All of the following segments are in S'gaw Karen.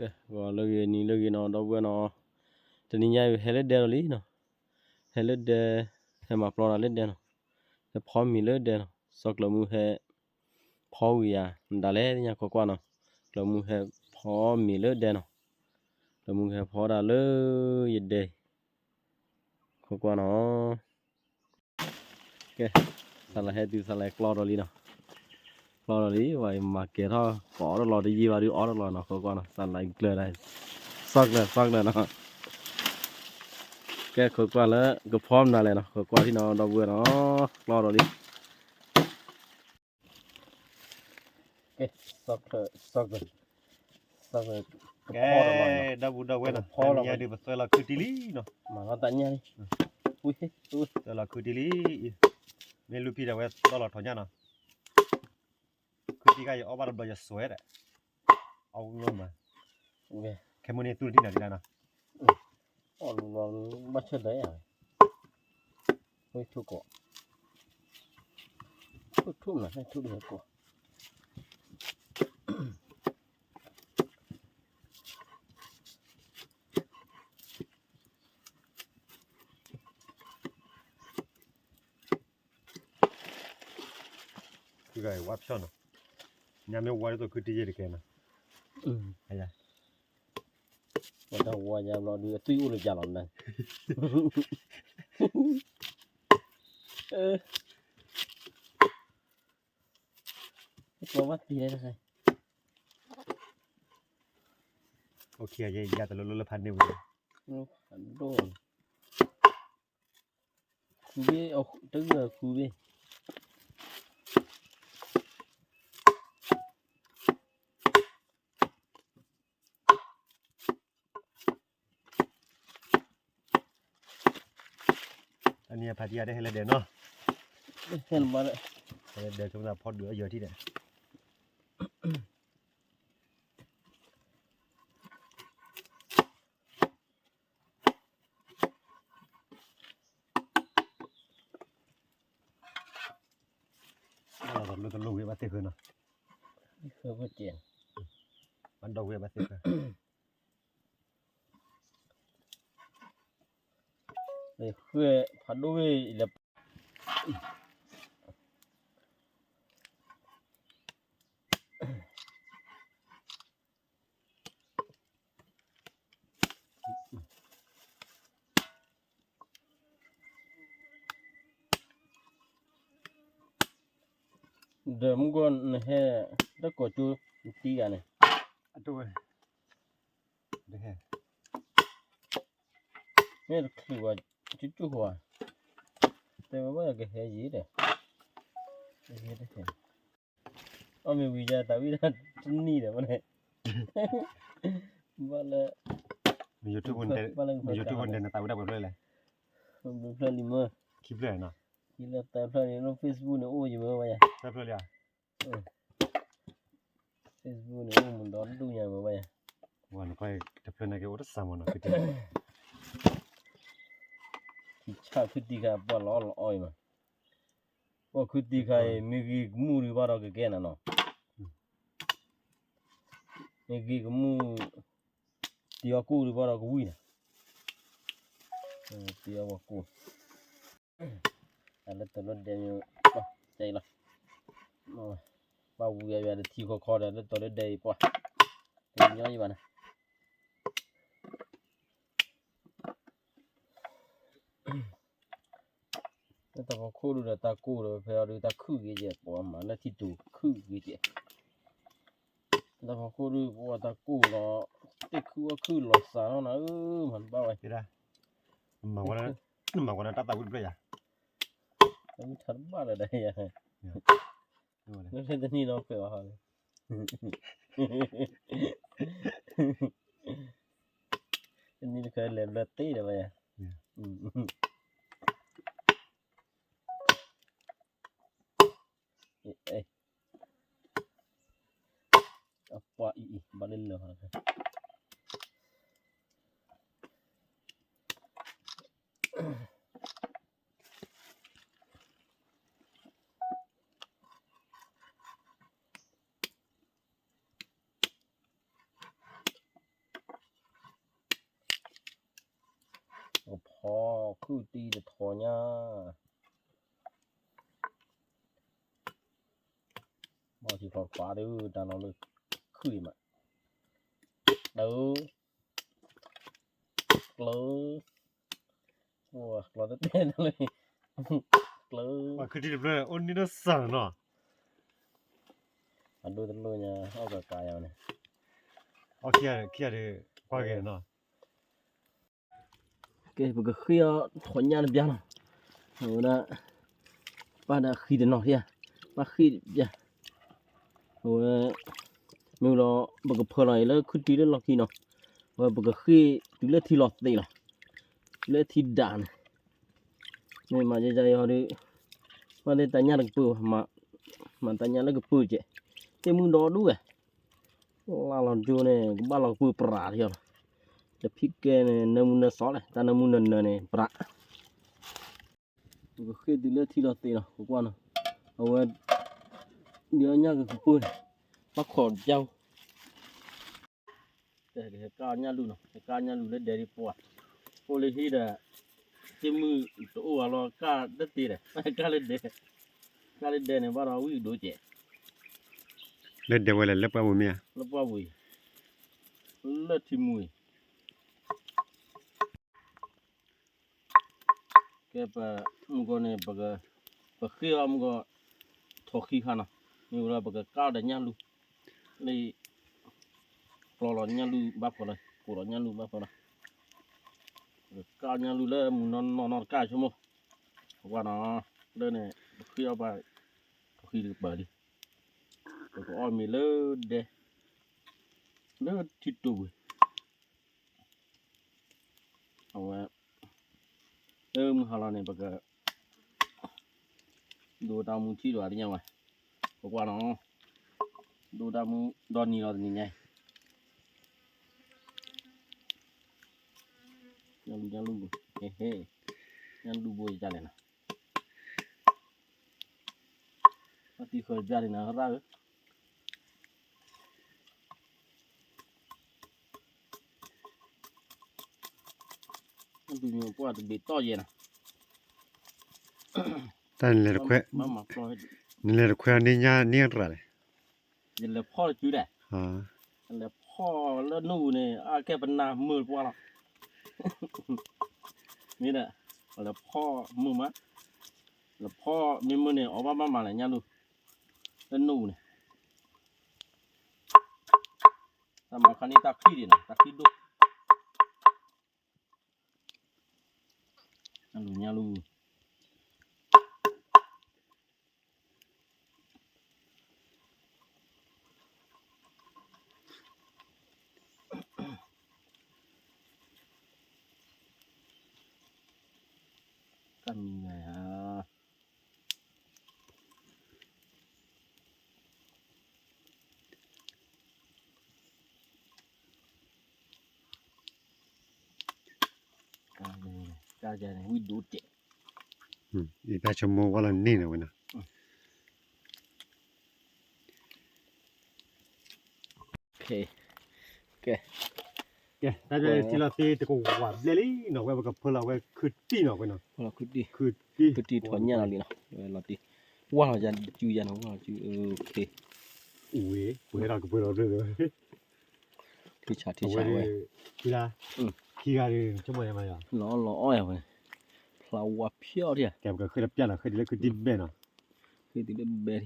ဂီၤလၢဂ့ၤ နံၤလၢဂ့ၤနီၤ ဒီပုၢ်ဝဲၢ်နီၤ, တနံၤညါအံၤ ဟဲလၢဒဲလီၤလံနီၤ, ဟဲလၢဒဲ, ဟဲမၤပျီတၢ်လၢဒဲနီၤ, ဟဲဖီမ့ၤလၢဒဲနီၤ, စီၤကျၢၤမူဟဲ ဖီဝံၤယၤ မတၤလဲၣ်ညါ ခိးကွၢ်နီၤ, ကျၢၤမူဟဲဖီမ့ၤလၢဒဲနီၤ, ကျၢၤမူဟဲဖီဒၣ်လၢယဒဲအံၤ ခိးကွၢ်နီၤ. ကဲ, သးလၢဟဲတုၤ သးလၢကျီဒီးလံနီၤ, ကျီဒီးလံ ဝဲမၤကဲၤထီၣ် ကအီၣ်တလီၤတယံာ်ဘၣ်ဒုး အီၣ်တလီၤနီၤ ခိးကွၢ်နီၤ, သးလၢကျၢၤဒၣ်, စီၤကျၢၤ စီၤကျၢၤနီၤ, ကဲ ခိးကွၢ်လၢကဖီမနုၤလဲၣ်နီၤ ခိးကွၢ်ထံၣ်နီၤ ဒီပုၢ်ဝဲၢ်နီၤ, ကျီဒီးလံ ကဲ, စီၤကျၢၤ, စီၤကျၢၤ, ကဲ, ဒီပုၢ်ဝဲၢ်နီၤ, ဖီလီၤဒုး ပသွဲလီၤခုတံၢ်လံနီၤ, မၤလီၤသးညါလံ, သွဲလီၤခုတံၢ်လံ, မ့ၢ်လူၤဖံးဒီးဝဲ တီလီၤထီၣ်ညါနီၤ, ခုတံၢ်ခါ ယအီၣ်ဘၣ်တဘျီ ယစွဲဒီး, အီၣ်ဝဲမး, ခဲမုၢ်န့ၣ် သူၣ်တံၢ်နၤဒ်လဲၣ်နီၤ, အီၣ်လူၤလီၤ ဘၣ်ဆၢဒီးယၤ ဝဲထူၣ်ကိး, ထူၣ်ထူၣ်မး ထူၣ်တကိး, ခုဂၤဝါဖျီၣ်နီၤ, ညါမ့ၢ်ဝါဒ်သိးခုတံၢ်ယဲၢ်တကဲနီၤ, ပှၤတၢ်ဝါညါဘျီဒုး အသွံၣ်အိၣ်လၢယၤလီၤနၤ, ကျီဘၣ်တံၢ်လၢတခါ, အိၣ်ခံဂၤယဲၢ် ယၤတလိၣ်လိၣ်လၢဖးန့ၢ်ဝံၤ, ဖးဒိၣ်, ဃုဘ့ၣ်, တဂၤဃုဘ့ၣ်. အနံၤအဖးတံၢ်အတဟဲလၢဒဲးနီၤ, ဟဲလၢဒဲး ဆိကမိၣ်သးဖီဒုးအယၢၤထံၣ်ဒီး ဘၣ်လီၤသးလိၣ်တလိၣ်ဝံၤဘၣ်သ့ၣ်ဃၢနီၤ, ဘၣ်ဒီဝံၤဘၣ်သ့ၣ်ဃၢ, ဃၢဖးဒိၣ်ဝံၤလၢ ဒီးမုၢ်ဂီၢ်နဟဲ တၢ်ကိးကၠိနတံၢ်ဂၤန့ၣ်, အတဝဲ, တဟဲ, မ့ၢ်တချုးဝဲ, ကၠိကၠိဃီဧါ, တဲဝဲဘၣ်ကဟဲယံၤဒီး, တဟဲတဟဲ, အီၣ်မ့ၤဝံၤယၤတၢ်ဝံၣ်ဒၣ်တနံၣ်ဒီးဝဲန့ၣ်, ဘၣ်လၢ, မ့ၢ်ယိၤထူၣ်ဖိန့ၣ် နသးဝံၣ်ဒၣ်ပှဲၤဖျၢၣ်လဲၣ်, ဖျၢၣ်လံမ့ၢ်, ခံဖျၢၣ်နီၤ, ခံဖျၢၣ်သၢဖျၢၣ်န့ၣ် လၢ Facebook န့ၣ် အိၣ်ယမ့ၢ်ဝဲယၤ, သၢဖျၢၣ်လံဧါ, Facebook န့ၣ် အိၣ်မူဒီဒူၣ်ညါမ့ၢ်ဝဲယၤ, ဝဲနကွၢ်တဖျၢၣ်န့ၣ်က့ၤအိၣ်တစှၤမးနီၤ, ခံဆၣ်ခုတံၢ်ခါပှၤလီၤအီၣ်လီၤအီၣ်အံၤမး, ပှၤခုတံၢ်ခါအံၤ မ့ၢ်ဂ့ၤကမူၣ်ဒံးဘၣ်ဒီးကကဲနၤနီၤ, မ့ၢ်ဂ့ၤကမူၣ်, တံၤအီၣ်ကိၣ်ဒံးဘၣ်ဒီးကဝံၣ်နၤ, တံၤအီၣ်ကိၣ်, တၢ်လၢတၢ်လၢဒဲးမ့ၢ်, ကဲလီၤ, ပှၤဝံၤအယွၤတထံၣ်ခီခီဒီး လၢတၢ်လၢဒဲးအံၤပှၤ, တညီယဘၣ်န့ၣ် လၢတၢ်ဖီခိၣ်ဒုးဒီးတၢ်ကိၢ်ဒီး ဖဲအီၤဒုးတၢ်ခုၣ်ဂ့ၤကဲး ပှၤမၤလၢထံတူာ်ခုၣ်ဂ့ၤကဲး, တၢ်ဖီခိၣ်ဒုး ပှၤတၢ်ကိၢ်လီၤ, တ့ၢ်ခုၣ်အီၣ်ခုၣ်လီၤစှၤထီၣ်နၤဧၢ, မၤတဘၣ်ဝဲ, မၤဝဲလၢတၢ်သးဝံၣ်တဖျၢၣ်ယၤ, တၢ်ဝံၣ်ထီၣ်တဘၣ်လၢၤဒီးယၤ, လၢတနံၣ်နီၣ်ဖျၢၣ်အီၤဟီ, တနံၣ်တခါလဲၤဘျၢသ့ဒီးဝဲယၤ, အပှၤအံၤအံၤ ဘၣ်လၢလၢာ်ဟီ, ထီၣ်ခုၣ်တံၢ်တထီၣ်ညၣ်, ဘၣ်ထံချီတခွါဒီး တၢ်လီၤလၢခုၣ်အံၤမး, တၢ်, ကျၢၤ, ကျီၤတတဲတၢ်လၢ, ကျၢၤ, အိၣ်နံၤဒီးစၢ်နီၤ, အဒိတလိၣ်ညါ အီၣ်ကကါယၤန့ၣ်, အီၣ်ခံဂၤဒီး ခွါဂ့ၤနီၤ. ကဲ ပကဃ့အီၣ်ထီၣ်ညၣ်တဘျီနီၤ, အဝဲဒၣ် ပၢ်ဒီးဃံတနီၤဧါ, ပၢ်ဃ့တဘျီ, အဝဲ မ့ၢ်ဒီး ပကဖၢလီၤအံၤလၢခုၣ်တံၢ်လၢလီၢ်ခံနီၤ, အဝဲပကဃ့တုၤလၢထံလီၤသ့ၣ်လီၤ, လၢထံဒၣ်န့ၣ်, မ့ၢ်မၤယဲယဲအံၤဟီဒီး, ဘၣ်သ့ၣ်တၢ်ညၣ်တကပၢၢ်ဘၣ်, မၤတၢ်ညၣ်လၢကပၢၢ်ကဲး, သ့ၣ်မုၢ်ဒီဒူၣ်ဝဲ လၢလီၤကၠိန့ၣ် ကဘၣ်လီၤကပၢၢ်ပြးထီၣ်လီၤ, တဖံးကဲန့ၣ် နၢမူနၢစီလဲၣ် တၢ်နၢမူနၢနၢန့ၣ် ပြး, ပကဃ့တုၤလၢထံလီၤသ့ၣ်လီၤ ပကွၢ်နီၤ, အဝဲ ဒ်အီၣ်ညၣ်ကကပၢၢ်န့ၣ်, ဘၣ်ခိးတပျၢ်, ကဟဲကၢ်အီၣ်ညၣ်လူၢ်နီၤ, ဟဲကၢ်အီၣ်ညၣ်လူၢ်လၢဒဲဒ်ပှၤ, အိၣ်လၢဟံၣ်ဒီး, သ့ၣ်မုၢ်တအိၣ်ဘၣ်လီၤ ကၢ်တသ့ဒီး, ကၢ်လၢဒဲ, ကၢ်လၢဒဲန့ၣ် ဘၣ်ဒီးဝံၣ်ဒိၣ်ကဲး, လၢဒဲဝဲလဲၣ် လၢပှၢ်ပူၤမ့ၢ်ဧါ, လၢပှၢ်ပူၤအံၤ, လၢထံမူၤအံၤ ကဲပမုၢ်ဂီၤန့ၣ် ပက, ပဃ့အီၣ်မုၢ်ဂီၤ, ထီၣ်ခံခါနီၤ, မ့ၢ်ဝဲဒီးပကကၢ်အီၣ်ဒီးညၣ်လူၢ်, လၢ, ကျီလီၤညၣ်လူၢ်ဘၣ်ဖီလီၤ ကိးလီၤညၣ်လူၢ်ဘၣ်ဖီလီၤ, ပကကၢ်အီၣ်ညၣ်လူၢ်လၢမုၢ်နီၢ်နီၢ်နီၢ်တကၢ်ဆိကမိၣ်, ပကွၢ်နီၤ, လၢန့ၣ်, ပဃ့အီၣ်ဘၣ်, ထီၣ်ခံတကပၤလံ, ပကအီၣ်မ့ၤလၢဒဲ, လၢထံတိာ်ပူၤ အဝဲ, လၢမုၢ်ဟါလီၤန့ၣ် ပက, ဒိတၢ်မူထံၣ်ဒီးတညါဝဲ, ပကွၢ်နီၤ, ဒိတၢ်မူ, ဒီနံၤလီၤတနံၤညါအံၤ, ညၣ်လူၢ်ညၣ်လူၢ်, ဟဲဟဲ, ညၣ်လူၢ်ဘိယကလဲၣ်နီၤ, ဘၣ်တံၢ်ဃၢၤတဘျီန့ၣ်နီၤ ရၣ်ဧၢ ဒုးမ့ၢ်ကွၢ်တဘ့ၣ်တီၢ်ယဲနီၤ, တၢ်နလဲၤတခွဲ, နလဲၤတခွဲအန့ၣ်ညါန့ၢ်ရၤလဲၣ်, ယလဲၤဖီၣ်တစုလဲၣ်, လဲၤဖီၣ်လၢနူၢ်ပူၤန့ၣ် အကဲပနၢ်မုာ်ပှၤလီၤ, မ့ၢ်ဒီး, လဲၤဖီၣ်မုာ်မး, လဲၤဖီၣ်မ့ၢ်မုာ်န့ၣ် အီၣ်ဘၣ်မးမးလဲၣ်ညၣ်လူၢ်, လၢနူၢ်ပူၤန့ၣ် တၢ်မၤခါန့ၣ်တၢ်ချံဒံးနီၤ တၢ်ချံဒိၣ်, ညၣ်လူၢ်ညၣ်လူၢ်, ကၢ်မံၤယၤဧါ ကၢ်ယၤန့ၣ် ဝံၣ်ဒိၣ်တဲာ်, အံၤတၢ်ဆိကမိၣ်ဝဲလီၤန့ၢ်န့ၣ်ဝဲနီၤ, ကဲ, ကဲ, တၢ်ထံလီၤသ့တကဝၤဘျဲၣ်လံနီၤ ဝဲပကဖၢလီၤဝဲခုၣ်တံၢ်နီၤဝဲနီၤ, ခုၣ်တံၢ်, ခုၣ်တံၢ်ထီၣ်ညၣ်လီၤလံနီၤ, လီၤတံၢ်, ဝါလီၤယၤစုယၤနီၤ ဝါလီၤစု, အူဝဲ, ပှဲၤဒီးကပှဲၤဒီး ထံဆးထံဆးဝဲ, ခံဂၤ, လီၤလီၤအီၣ်ယၤဝဲ, ဖျါဝါဖျီၣ်ထံဧါ, ကဲပကဃ့တပျၢ်နီၤ ဃ့တုၤလၢခုၣ်တံၢ်ဘဲနီၤ, ဃ့တုၤလၢဘဲ,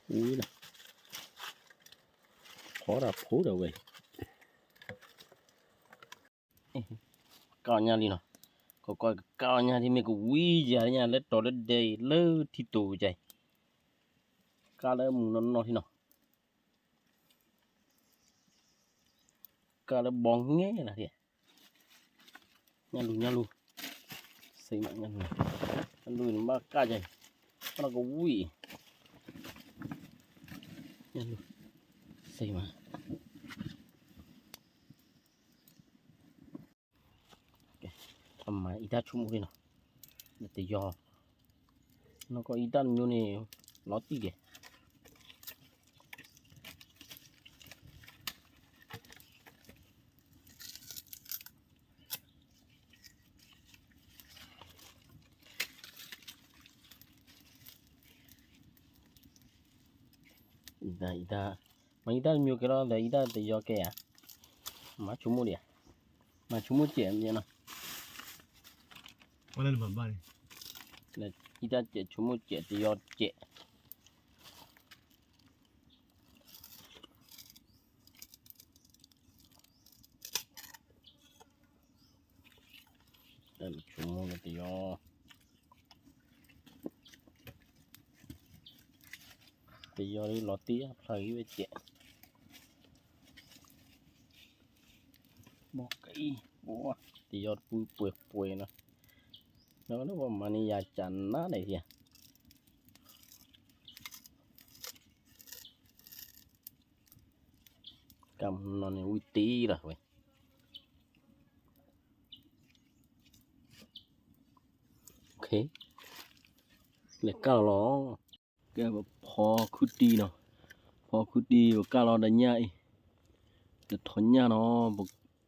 ဝံၤလီၤ, ဖီဒၣ်ဖိဒီးဝဲ, ကၢ်အီၣ်ညၣ်လံနီၤ, ကကွၢ်ကၢ်အီၣ်ညၣ်လံမ့ၢ်ကဝံၤယၤညၣ်လၢတီၤလၢဒဲအံၤလၢထံတိာ်ကၢ်အံၤ, ကၢ်လၢမုၢ်နီၢ်နီၢ်ထံနီၤ ကၢ်လၢဘီငဲလီၤ, ညၣ်လူၢ်ညၣ်လူၢ်, စ့မးညၣ်လူၢ်, ညၣ်လူၢ်န့ၣ်ဘၣ်ကၢ်ယၤ, ဘၣ်ကဝံၤ, ညၣ်လူၢ်, စ့မး အမၤအံၤတၢ်ဆိကမိၣ်လံနီၤ, တယီၤ, နီၢ်ကီၢ်အံၤတၢ်တမျိုးန့ၣ်, လီၤတံၢ်က့ၤ, အံၤတၢ်, မ့ၢ်အံၤတၢ်တမံၤကဲလီၤ, ဒီးအံၤတၢ်တယီကဲဧါ, မၤဆိကမိၣ်ဒံးဧါ, မၤဆိကမိၣ်စဲးမ့ၢ်နီၤ, အံၤတၢ်စဲးဆိကမိၣ်စဲးတယီစဲး တၢ်ဆိကမိၣ်လၢတယီ, တယီဒ်လီၤတံၢ်အဖျါဂ့ၤဝဲစဲး, ဘီကအံၤ, တယီတပူၤပှဲၤပှဲၤနီၤ, ဒီးပမၤန့ၢ်ယၤကနါဒံးဧါ ကမၤနီၣ်န့ၣ်ဝံၤတ့ၢ်လီၤဝဲ, လဲၤကၢ်လီၤလီၤ, ကဲပဖီခုတံနီၤ, ဖီခုတံ ပကၢ်လီၤဒီးညၣ်အံၤ, တထီၣ်ညၣ်နီၤ, ပ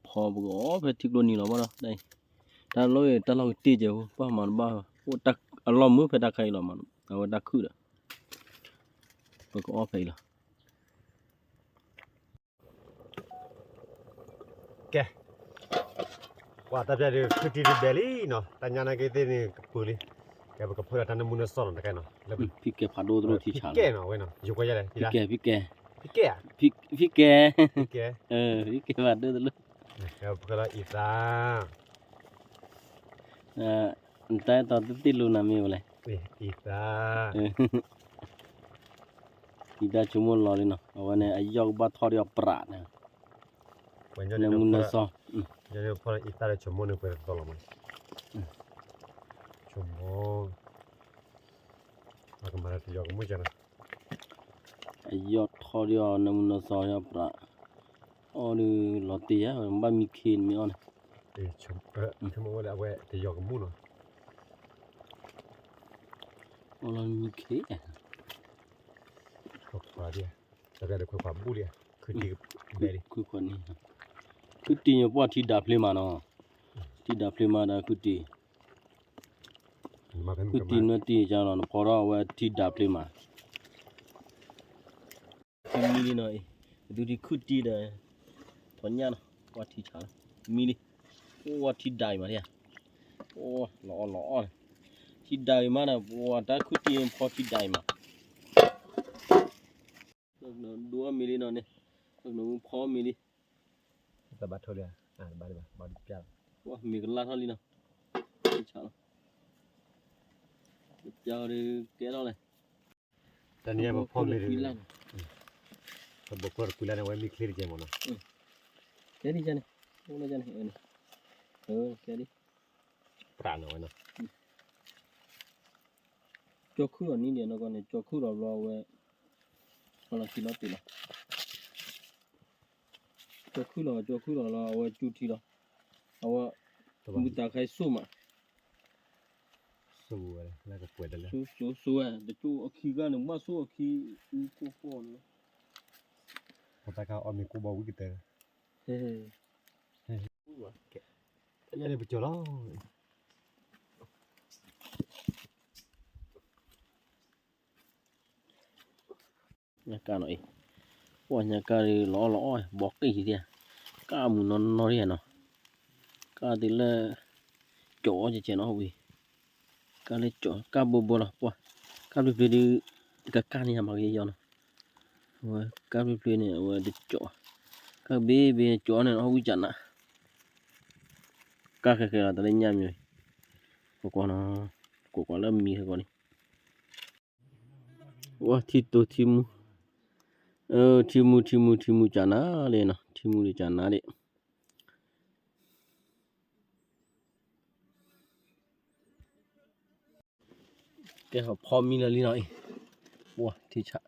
ဖီပကအီၣ်ဖဲထံကျိနံၤလီၤဘၣ်ဒီး, တၢ်လီၢ်အံၤ တၢ်လီၢ်ကတ့ၢ်ကဲဖိ ပှၤမၤတဘၣ်, အိၣ်တၢ်အလီၢ်မုာ်ဖဲတၢ်ခါအံၤလီၤ, အဝဲတၢ်ခုၣ်ဒီး, ပကအီၣ်ဖဲအံၤလီၤ. ကဲ, ပှၤတၢ်ပျၢ်ဒုး ခုတံဒုးဘဲလံနီၤ, တၢ်ညၣ်နာ်က့သ့ၣ်န့ၣ်ကပူၤလံ, ကဲပကဖီဒီးတၢ်နၢမူနၢဆှီနီၤ တခါနီၤ, လၢဖံကဲဖးဒိၣ်တလိၣ်ထံဆးနီၤ, ဖံကဲနီၤ ဝဲနီၤ ယိၤကွၢ်ယဲလဲၣ်, ဖံကဲ, ဖံကဲ, ဖံကဲ, ဖံကဲဖးဒိၣ်တလိၣ်, ဖီလီၤအံသၣ် နတၢ်အဲၣ်တီသ့ၣ်လိနၤမ့ၢ်ဝဲလဲၣ်, အံသၣ်, အံသၣ်ဆိကမိၣ်လီၤလံနီၤ, အဝဲန့ၣ် အယီၢ်ကဘၣ်ထီၣ်ဒီးအီၤပြးန့ၣ်, နၢမူနၢဆှီ, ဖီလီၤအံသၣ်ဒီးဆိကမိၣ်န့ၣ်ပှဲၤတသီလီၤမး, ဆိကမိၣ်, အကမၤတၢ်တယီကမူၣ်ကနီၤ, အယီၢ်ထီၣ်ဒီးအီၤနၢမူနၢဆှီဒီးအီၤပြး, အီၣ်ဒုးလီၤတံၢ်ဧါ, ဘၣ်မံခ့နမ့ၢ်အီၣ်န့ၣ်, ဆိကမိၣ်ဝဲလၢအဝဲတယီကမူၣ်နီၤ, အီၣ်လီၤမံခ့, ခွဲးခွါဒံး, တၢ်ပျၢ်ဒုးခွဲးခွါဘူၣ်ဒံး, ခုတံ, ခွဲးခွါန့ၣ်, ခုတံညိပှၢ်ထံဒၣ်ဖျ့မးနီၤ, ထံဒၣ်ဖျ့မးဒီးခုတံ ခုတံနွဲၣ်တံၢ်ကလီၤ နဖီထီၣ်အဝဲထံဒၣ်ဖျ့မး, ထံမံလံနီၤအံၤ, ဒုးဒံးခုတံဒီး, ထီၣ်ညၣ်နီၤ, ပှၤထံဆးလီၤ, မံလံ, အိၣ်ဝဲထံဒၣ်အံၤမးဒံးဧါ, အိၣ်လီၤအီၣ်လီၤအီၣ်န့ၣ်, ထံဒၣ်အံၤမးဒီး ပှၤတၢ်ခုတံဖီထံဒၣ်အံၤမး ဒိအီၣ်မံလံနီၤန့ၣ်, ဖီမံလံ, ဘၣ်ဘၣ်, မ့ၢ်ကလၢ်ထီၣ်လံနီၤ, ဆးလီၤ, ပျၢ်အီၤဒုးကဲထီၣ်လဲၣ်, တနံၤညါပဖီမ့ၤဒုး, ပဘိးကွၢ်တကွံလၢန့ၣ် ဝဲမ့ၢ်ချ့တကဲမ့ၢ်နီၤ, ကဲဒ်န့ၣ်, ကဲဒ်, ကဲဒ်, ပြးနီၤဝဲနီၤ, ကၠီခုၣ်လီၤနံၤဒံးနီၢ်ကီၢ်န့ၣ် ကၠီခုၣ်လီၤဘျီအဝဲ, လီၤခံလီၤတံၢ်လီၤ, ကၠီခုၣ်လီၤ ကၠီခုၣ်လီၤလီၤ အဝဲကၠူထံလီၤ, အဝဲ, မုၢ်သးခါအံၤစိၣ်မး, စိၣ်ဝဲ, စိၣ်ဝဲ, တကၠိအခံဂၤန့ၣ် ဘၣ်စိၣ်အခံအူကိၢ်ကိၢ်န့ၣ်, ပတၢ်ခါအီၣ်မ့ၤကိၢ်ဘီဝံၤကတၢၢ်, ယဲန့ၣ်ပကၠီလီၤ ညါကၢ်နီၤအံၤ, ပှၤညါကၢ်ဒုးလီၤအီၣ်လီၤအီၣ် ဘီက့ၢ်ဟံးဒံး, ကၢ်မုၢ်နီၢ်နီၢ်ဒံးနီၤ, ကၢ်တုၤလၢ, ကၠီအီၣ်ကဲကဲနီၤဝံၤ, ကၢ်လၢကၠီ ကၢ်ဘိဘိလီၤ ပှၤ, ကၢ်ဖျ့ဖျ့ဒုး, ကကၢ်န့ၢ်ယၤမၤက့ၤယီၤနီၤ, အဝဲကၢ်ဖျ့ဖျ့န့ၣ် အဝဲတကၠီ, ကၢ်ဘ့ဘ့ကၠီန့ၣ်အီၣ်ဝံၣ်ကနး, ကၢ်ဃဲဃဲလီၤတၢ်လၢညၣ်မံၤ, ကွၢ်ကွၢ်နီၤ, ကွၢ်ကွၢ်လၢမံၤဃဲကွၢ်န့ၣ် ဝဲထံတိၤထံမူ, ထံမူထံမူထံမူကနါလံနီၤ ထံမူဒံးကနါဒံး, ကဲဖီမံလၢာ်လံနီၤအံၤ, ပှၤထံဆး,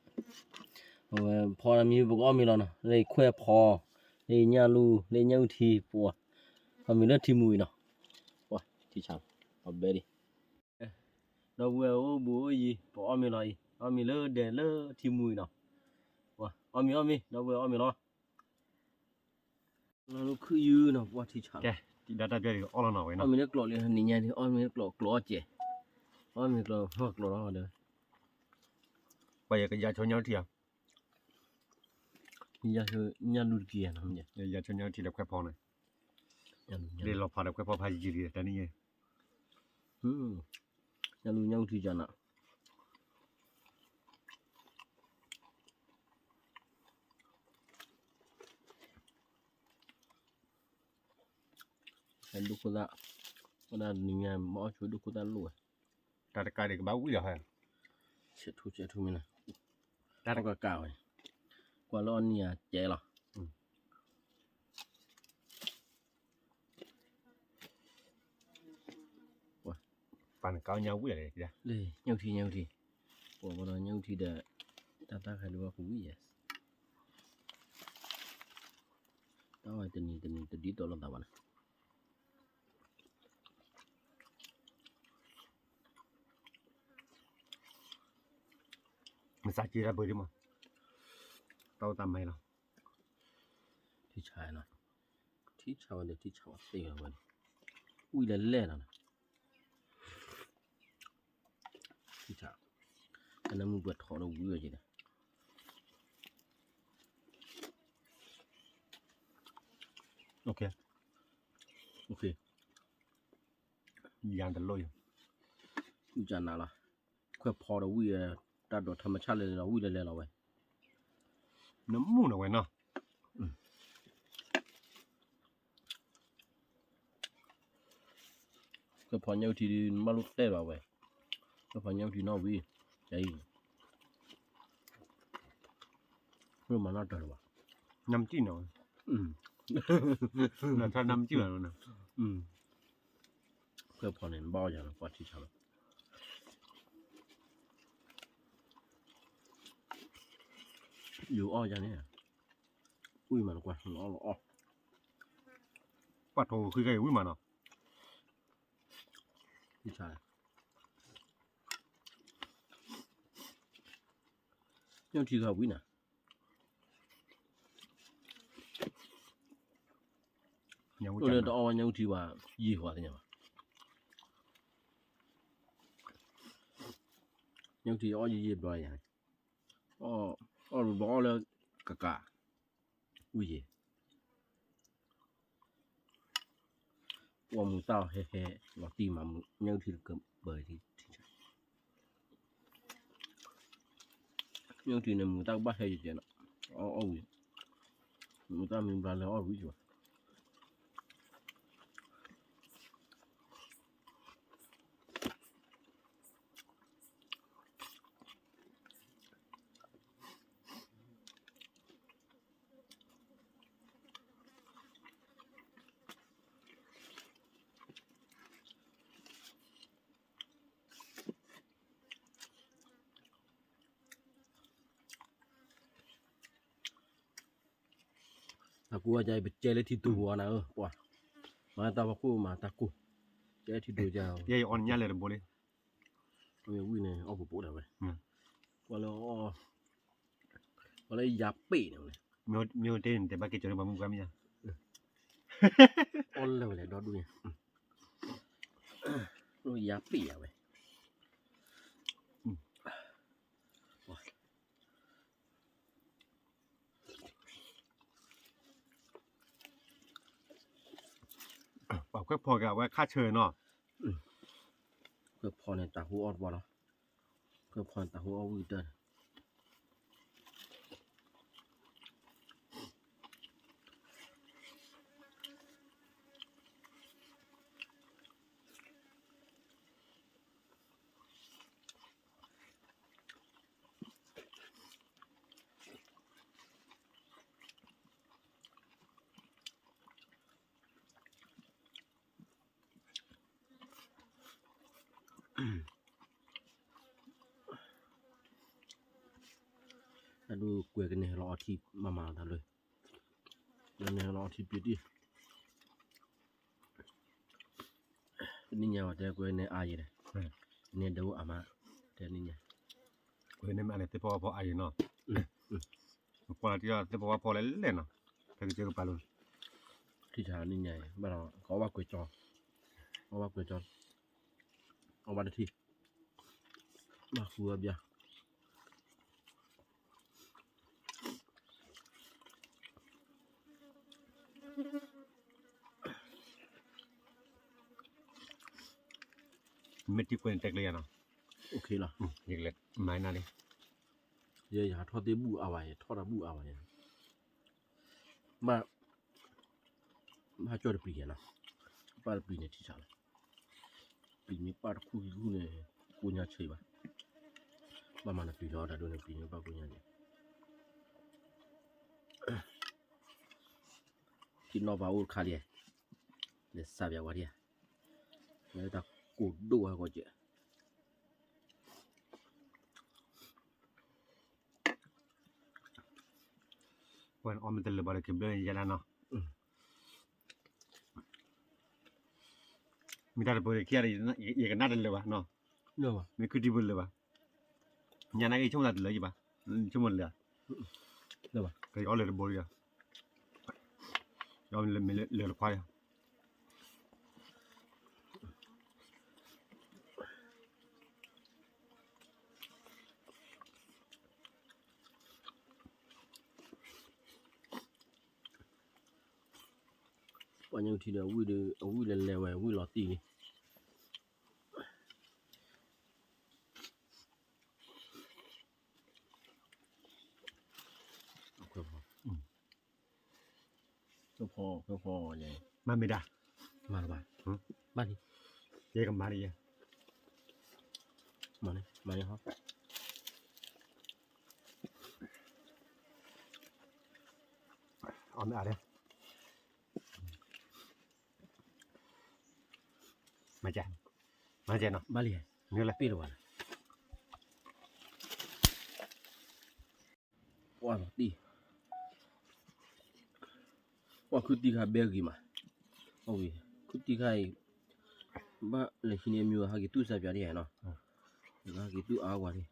အဝဲဖီမံပကအီၣ်မ့ၤလီၤနီၤ လၢခွဲးဖီ, လၢညၣ်လူၢ် လၢညၣ်အုၣ်ထံ ပှၤ, ဖီမံလၢထံမူအံၤနီၤ, ပှၤထံဆး, ပှၤဘဲဒံး ဒီပုၢ်ဝဲၢ်အိၣ်ဘူးအိၣ်ယံၤ ပအီၣ်မ့ၤလီၤအံၤ အီၣ်မ့ၤလၢဒဲးလၢထံမူအံၤနီၤ, ပှၤအီၣ်မ့ၤအီၣ်မ့ၤ ဒီပုၢ်ဝဲၢ်အီၣ်မ့ၤလီၤ, လၢခုၣ်ယုၢ်နီၤ ပှၤထံဆး, အီၣ်မ့ၤလၢကျိးလံနံၤညါဒံး အီၣ်မ့ၤလၢကျိးကျိးအီၣ်ကဲး, အီၣ်မ့ၤကျိးကျိးလီၤဒီး, ပှၤယကယၤဆိညါထံဧါ, ညၣ်လူၢ်တက့ၢ်နီၤ, ယဆိညၣ်အူထံဒီးခွဲးဖီန့ၣ်, လီၤဖးဒီးခွဲးဖီဖးယံာ်လံတနံၣ်ညါ, ညၣ်လူၢ်ညၣ်အူထံကနၤ, ဒိၣ်ခိၣ်သၣ်, ဝဲဒၣ်နံၤညါမ့ၢ်အီၣ်ဆိဒိၣ်ခိၣ်သၣ်လိၣ်ဝဲ, တၢ်တကးဒံးကဘၣ်ဝံၣ်လီၤဟဲ, ဆဲးထူဆဲးထူမ့ၢ်နီၤ, တၢ်တကးဝဲ, ကွၢ်လၢအီၣ်နံၤဧါကဲလီၤ. ပှၤနကါညၣ်ဝံၣ်လီၤ, လၢညၣ်အူထံ ညၣ်အူထံ, ပှၤဒီးညၣ်အူထံဒီး တၢ်တၢ်ခဲလၢာ်ဝဲကဝံၣ်ယဲ, တၢ်ဝဲတနံၤတနံၤတဒ်သိးလိာ်သးဘၣ်နီၤ, မစးက့တၢ်ပှဲၤဒံးမး, တၢ်အိၣ်တၢ်မၤလီၤ, ထံဆးနီၤ, ထံဆးဝဲန့ၣ် ထံဆးဝဲသ့ၣ်ဝဲန့ၣ်, ဝံၣ်လၢလဲၣ်နီၤ, ထံဆး, အနၢမုၢ်ပှဲၤထီၣ်ဒီးဝံၣ်ဝဲက့ၤဒီး, ယၤတလိၣ်ယၤ, ဝံၣ်ကနၤလီၤ, ခွဲးဖီဒီးဝံၣ်, တၢ်ဒိးထီမဆၣ်လဲၤလဲၤလီၤ ဝံၣ်လဲၤလဲၤလီၤဝဲ, နမူၢ်နီၤဝဲနီၤ ခွဲးဖီညၣ်အူထံဒ်နဘၣ်လိၣ်တဲဘၣ်ဝဲ, ခွဲးဖီညၣ်အူထံနီၣ်ဝံၤ, အံၤ, မၤနီၣ်တၢ်လၢၤဘၣ်, နမစံၣ်နီၤ, နထါနမစံၣ်ဘၣ်နီၤ, ခွဲးဖီန့ၣ် နဘၣ်အီၣ်ယၤလီၤ ပှၤထံဆးလီၤ, ယိၤအီၣ်ယၤန့ၣ်, ဝံၣ်မးနကွၢ် နအီၣ်လီၤအီၣ်, ပှၤထိးဃံခဲအံၤဝံၣ်မးနီၤ, ထံဆး, ညၣ်အူထံဂၤဝံၣ်နၤ, အိၣ်လၢတအီၣ်ဝဲညၣ်အူထံဘၣ် ယံာ်ဟိသ့ၣ်ညါဘၣ်, ညၣ်အူထံအီၣ်ယံာ်ယံာ်ဘျီယၤ, အီၣ်ဘျီအီၣ်လၢကကး, ဝံၣ်ယံာ် ပှၤမုာ်သၣ်ဟဲဟဲ, လီၤတံၢ်မးမုာ် ညၣ်အူထံတကပၤ, ညၣ်အူထံန့ၣ် မုာ်သၣ်ကဘၣ်ဟဲယဲၢ်ကဲနီၤ, အီၣ်အီၣ်ဝံၤ, မုာ်သၣ်မ့ၢ်ဘျါလၢအီၣ်ဝံၤယၤ အကူအကပကဲလၢထံတူၢ်ပူၤအီၤနၤဧၢ, ပှၤ, မၤတၢ်ဖီခိၣ်မၤတၢ်ကိၢ်, ကဲထံတူၢ်က, ယဲယအီၣ်နညၣ်လဲၤတဘိလံ, ဝံၣ်န့ၣ် အီၣ်ပူၤပိာ်ဒၣ်ဝဲ, ပှၤလၢ, ပှၤလၢယၤပ့ၣ်န့ၣ်, မ့ၢ်တဲန့ၣ် တဲဘၣ်က့ၤကၠီၤန့ၣ် ပှၤမုၣ်ပှၤမ့ၢ်ယၤ, အီၣ်လၢာ်ဝဲလဲၣ်ဒီဒူၣ်န့ၣ်, ယၤပ့ၣ်ယၤဝဲ ပှၤခွဲးဖီက့ၤအဝဲခါဆၢနီၤ, ခွဲးဖီန့ၣ်တၢ်ဟူအီၣ်တပှၢ်လီၤ, ခွဲးဖီန့ၣ်တၢ်ဟူအီၣ်ဝံၣ်တၢ်န့ၣ် တၢ်ဒုးကွဲးကန့ၢ်ဟဲလီၤအီထံ မၤမၤတၢ်လၢ ကန့ၢ်ဟဲလီၤအီထံပျံၤတံၢ် တနံၣ်ညါဝဲတဲကွဲးန့ၢ်အါယဲၢ်ဒီး န့ၢ်ဒဲအိၣ်အါမး တဲနံၣ်ညါ ကွဲးန့ၢ်မ့ၢ်အါန့ၣ် သ့ၣ်ဖီဝါဖီအါယဲၢ်နီၤ ကွၢ်လီၤတံၢ်ဒီးသ့ၣ်ဖီဝါဖီလဲၣ်လဲၣ်နီၤ ဖဲကစၢၢ်ကပၤလိၤ ထံၣ်ဆါနံၣ်ညါအံၤ ဘၣ်ဒီး ကအီၣ်ဘၣ်ကွဲးကၠီ အီၣ်ဘၣ်ကွဲးကၠီ အီၣ်ဘၣ်တထံၣ် ဘၣ်ဃုအီၣ်ဘၣ် ယကွဲးန့ၣ်တဲကျဲယၤနီၤ, အိၣ်ခ့လီၤ, ယကလဲၤမၤနၤလံ, ယဲယဟးထီၣ်သ့ၣ်ဘူၣ်အါဘၣ် ယထီၣ်တၢ်ဘူၣ်အါဘၣ်ယဲ, ဘၣ်, ဘၣ်ကၠီၣ်တပျံၤယဲနီၤ, ဘၣ်တပျံၤန့ၣ်ထံဆးလီၤ, ပျံၤမ့ၢ်ပၣ်တခူၣ်ခံခူၣ်န့ၣ်, ကိညါဆံးဘၣ်, ဘၣ်မၤနပျံၤလီၤတၢ်ဒိၣ်န့ၣ် ပျံၤမ့ၢ်ပၣ်ကိညါန့ၣ် ထံနီၣ်ဖးအိၣ်တခါလံ, လဲၤစးပၠးဝဲဒၣ်, လၢတၢ်ကိၢ်ဒိၣ်ဝဲဂီၢ်ကဲး, ဝဲအီၣ်မ့ၢ်တလၢာ်ဘၣ်ဒီးက့ၤဘျၢယဲဒၣ်နီၤ, မ့ၢ်တၢ်တပၢၢ်ခံဂၤဒီး ယကနၣ်တလၢာ်ဘၣ်နီၤ, မ့ၢ်ခုထံဖိလၢာ်ဘၣ်, ညါနၤအံၤဆိကမိၣ်တၢ်တလၢာ်ယံၤဘၣ်, ဆိကမိၣ်လၢာ်, ကယီလၢာ်တဘိလံ, ယမ့ၢ်လၢာ်တခွါလံ ပှၤညၣ်ထံဒီး အဝံၣ်လဲၤလဲၤဝဲ ဝံၣ်လီၤတံၢ်လံ. ဖီဖီ မၤမ့ၢ်ဒၣ် မၤလၢၤဘၣ် ဘၣ်လံ ယကမၤလံယဲ မၤလံ မၤလံဟီ အီၣ်မ့ၢ်အါဒၢ မၤကဲ မၤကဲနီၤ ဘၣ်လံ မ့ၢ်လၢပ့ၢ်တဝါ ပှၤလီၤတံၢ် ပှၤခုတံၢ်ခါဘဲဂ့ၤမး အဝံၤ ခုတံၢ်ခါအံၤ ဘၣ်လဲၤဟံးန့ၢ်အမံၤဝဲ ဟဲက့ၤတူၢ်စၢ်ပၠးဒ်ယဲနီၤ ဟဲက့ၤတူၢ်အါဝဲလံ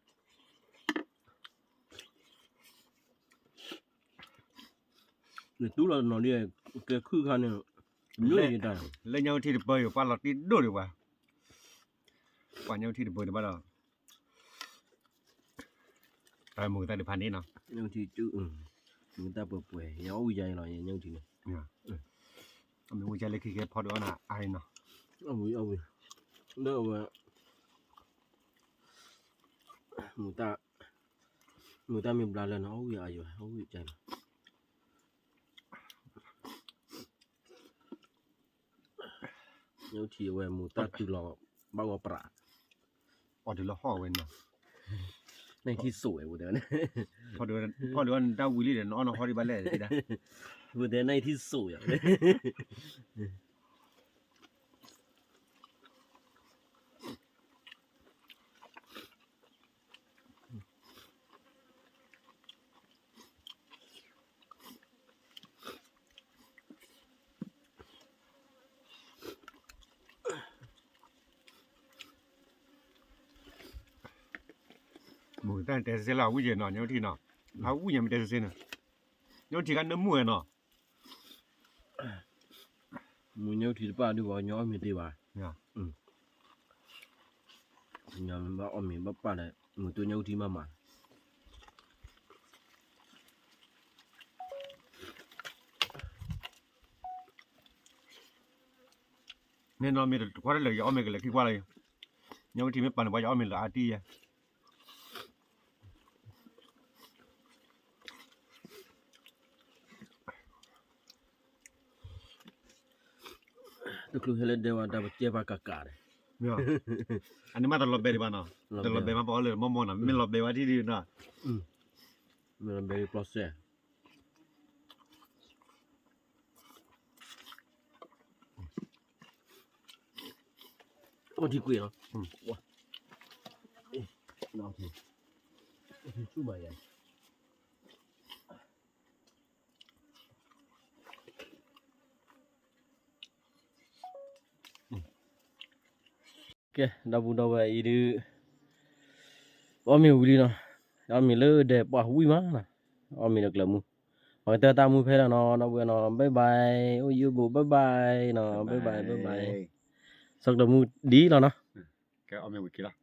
နတူၢ်လီၤတနီၤဒ် ကဲခုၣ်ခါန့ၣ် တမ့ၢ်ယတၢ် လၢညၣ်အူထံတပၢၢ်ယိၤ ပှၤလီၤတံၢ်ဒိၣ်ဒံးပှၤ ပှၤညၣ်အူထံတပၢၢ်န့ၣ်ဘၣ်ဒီး တၢ်မုာ်သးတဖၣ်န့ၣ်နီၤ ညၣ်အူထံ မုာ်တၢ်ပှဲၤပှဲၤ ယအီၣ်ဝံၣ်ယါအံၤလီၤ ယညၣ်အူထံန့ၣ် အမ့ၢ်ဝံၣ်ယါလၢခံကဲဖီဒုးအီၣ်နၤအါအံၤနီၤ အီၣ်ဝံၣ်အီၣ်ဝံၣ် လၢအဝဲ မုာ်တၢ် မုာ်တၢ်မ့ၢ်ဘျါလၢနအီၣ်ဝံၣ်အါယွၤ အီၣ်ဝံၣ်ကါလီၤ ညၣ်အူထံအဝဲမုာ်တၢ်တုၤလီၤ ဘၣ်ဂီၤပြး အီၣ်တုၤလီၤဟီၣ်ဝဲနီၤ နထံၣ်စိးဝဲ ဖီဒုးအီၣ်နတၢ်ဝံၤလံဒီး နအီၣ်နဟီၣ်ဒံးဘၣ်လဲၣ် တဲဒၣ် နထံၣ်စိးယၤ မုာ်တၢ်တဲစ့လၢအဝံၣ်ယဲနီၤ ညၣ်အူထံနီၤ အဝံၣ်ညါမ့ၢ်တဲစ့န့ၣ် ညၣ်အူထံကနၢမုာ်ဝဲနီၤ မုာ်ညၣ်အူထံတပၣ်ဒုးပှၤကညီအီၣ်မ့ၢ်တ့ၢ်ဘၣ် ကညီဘၣ်အီၣ်မ့ၢ်ဘၣ်ပၣ်ဒီး မုာ်တိၢ်ညၣ်အူထံမးမး မ့ၢ်နီၤမ့ၢ်တကွၢ်တလၢာ် ယအီၣ်မ့ၢ်ကလဲၤခံကွၢ်လီၤ ညၣ်အူထံမ့ၢ်ပာ်န့ၣ်ပှၤ ယအီၣ်မ့ၢ်လၢအါတံၢ်ယဲ တချုးဟဲလၢဒဲဝဲတၢ်ပကဲပှၤကးကးဒီး အန့ၣ်မးတလီၤဘဲဒံးဘၣ်နီၤ တလီၤဘဲမးပအီၣ်လၢမီၢ်မီၢ်နီၤ မ့ၢ်လီၤဘဲဝဲထံၣ်ဒံးနီၤ မ့ၢ်လီၤဘဲဒံးပျီစဲ အီၣ်ထံကွံာ်လီၤ အီၣ်ထံဆူၣ်ဘၣ်ယၤ ကဲ ဒီပုၢ်ဒီဝဲၢ်အံၤဒုး အီၣ်မ့ၤဝံၤလံနီၤ အီၣ်မ့ၤလၢဒဲးပှၢ်ဝံၣ်မးနီၤ အီၣ်မ့ၤဒီးကျၢၤမူ ပကတၢၢ်တၢ်မူဖဲလီၤနီၤ ဒီပုၢ်ဝဲၢ်နီၤ bye bye အိၣ်ယိၣ်ဘိ bye bye နီၤ bye bye bye bye ဆီကျၢၤမူဒ်လီၤနီၤ ကဲအီၣ်မ့ၤဝံၤက့ၤလီၤ